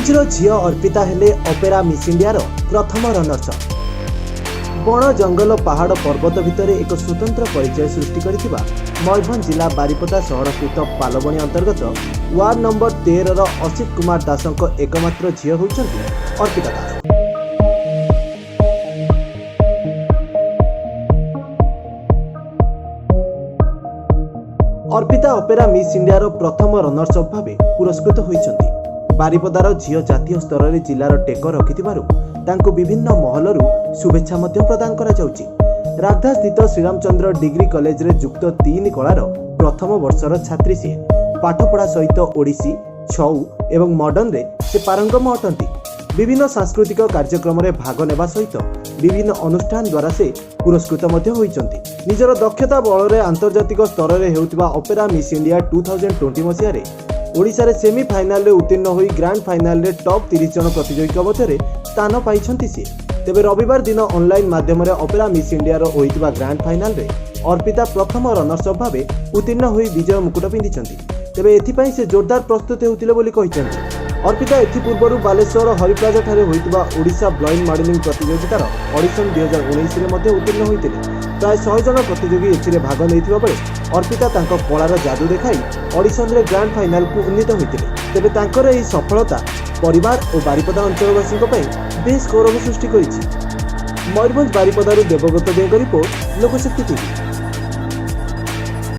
ମୟୂରଭଞ୍ଜର ଝିଅ ଅର୍ପିତା ହେଲେ ଅପେରା ମିସ୍ ଇଣ୍ଡିଆର ପ୍ରଥମ ରନର୍ସ ଅପ୍। ବଣ ଜଙ୍ଗଲ, ପାହାଡ଼ ପର୍ବତ ଭିତରେ ଏକ ସ୍ୱତନ୍ତ୍ର ପରିଚୟ ସୃଷ୍ଟି କରିଥିବା ମୟୂରଭଞ୍ଜ ଜିଲ୍ଲା ବାରିପଦା ସହରସ୍ଥିତ ପାଲବଣୀ ଅନ୍ତର୍ଗତ ୱାର୍ଡ ନମ୍ବର 13ର ଅସିତ କୁମାର ଦାସଙ୍କ ଏକମାତ୍ର ଝିଅ ହେଉଛନ୍ତି ଅର୍ପିତା ଦାସ। ଅର୍ପିତା ଅପେରା ମିସ୍ ଇଣ୍ଡିଆର ପ୍ରଥମ ରନର୍ସ ଅପ୍ ଭାବେ ପୁରସ୍କୃତ ହୋଇଛନ୍ତି। ବାରିପଦାର ଝିଅ ଜାତୀୟ ସ୍ତରରେ ଜିଲ୍ଲାର ଟେକ ରଖିଥିବାରୁ ତାଙ୍କୁ ବିଭିନ୍ନ ମହଲରୁ ଶୁଭେଚ୍ଛା ମଧ୍ୟ ପ୍ରଦାନ କରାଯାଉଛି। ରାଗଧାସ୍ଥିତ ଶ୍ରୀରାମଚନ୍ଦ୍ର ଡିଗ୍ରୀ କଲେଜରେ ଯୁକ୍ତ 3 କଳାର ପ୍ରଥମ ବର୍ଷର ଛାତ୍ରୀ ସିଏ। ପାଠପଢ଼ା ସହିତ ଓଡ଼ିଶୀ, ଛଉ ଏବଂ ମଡର୍ଣ୍ଣରେ ସେ ପାରଙ୍ଗମ ଅଟନ୍ତି। ବିଭିନ୍ନ ସାଂସ୍କୃତିକ କାର୍ଯ୍ୟକ୍ରମରେ ଭାଗ ନେବା ସହିତ ବିଭିନ୍ନ ଅନୁଷ୍ଠାନ ଦ୍ୱାରା ସେ ପୁରସ୍କୃତ ମଧ୍ୟ ହୋଇଛନ୍ତି। ନିଜର ଦକ୍ଷତା ବଳରେ ଆନ୍ତର୍ଜାତିକ ସ୍ତରରେ ହେଉଥିବା ଅପେରା ମିସ୍ ଇଣ୍ଡିଆ 2020 ମସିହାରେ ଓଡ଼ିଶାରେ ସେମିଫାଇନାଲରେ ଉତ୍ତୀର୍ଣ୍ଣ ହୋଇ ଗ୍ରାଣ୍ଡ ଫାଇନାଲରେ ଟପ୍ 30 ଜଣ ପ୍ରତିଯୋଗୀଙ୍କ ମଧ୍ୟରେ ସ୍ଥାନ ପାଇଛନ୍ତି ସିଏ। ତେବେ ରବିବାର ଦିନ ଅନଲାଇନ୍ ମାଧ୍ୟମରେ ଅପେରା ମିସ୍ ଇଣ୍ଡିଆର ହୋଇଥିବା ଗ୍ରାଣ୍ଡ ଫାଇନାଲରେ ଅର୍ପିତା ପ୍ରଥମ ରନର୍ସ ଅପ୍ ଭାବେ ଉତ୍ତୀର୍ଣ୍ଣ ହୋଇ ବିଜୟ ମୁକୁଟ ପିନ୍ଧିଛନ୍ତି। ତେବେ ଏଥିପାଇଁ ସେ ଜୋରଦାର ପ୍ରସ୍ତୁତ ହେଉଥିଲେ ବୋଲି କହିଛନ୍ତି ଅର୍ପିତା। ଏଥିପୂର୍ବରୁ ବାଲେଶ୍ୱର ହରିପ୍ଲାଜାଠାରେ ହୋଇଥିବା ଓଡ଼ିଶା ବ୍ଲାଇଣ୍ଡ ମଡେଲିଂ ପ୍ରତିଯୋଗିତାର ଅଡିସନ୍ 2019ରେ ମଧ୍ୟ ଉତ୍ତୀର୍ଣ୍ଣ ହୋଇଥିଲେ। ପ୍ରାୟ 100 ଜଣ ପ୍ରତିଯୋଗୀ ଏଥିରେ ଭାଗ ନେଇଥିବା ବେଳେ ଅର୍ପିତା ତାଙ୍କ କଳାର ଯାଦୁ ଦେଖାଇ ଅଡିସନରେ ଗ୍ରାଣ୍ଡ ଫାଇନାଲକୁ ଉନ୍ନୀତ ହୋଇଥିଲେ। ତେବେ ତାଙ୍କର ଏହି ସଫଳତା ପରିବାର ଓ ବାରିପଦା ଅଞ୍ଚଳବାସୀଙ୍କ ପାଇଁ ବେଶ୍ ଗୌରବ ସୃଷ୍ଟି କରିଛି। ମୟୂରଭଞ୍ଜ ବାରିପଦାରୁ ଦେବବ୍ରତ ଦେଙ୍କ ରିପୋର୍ଟ, ଲୋକଶକ୍ତି ଟିଭି।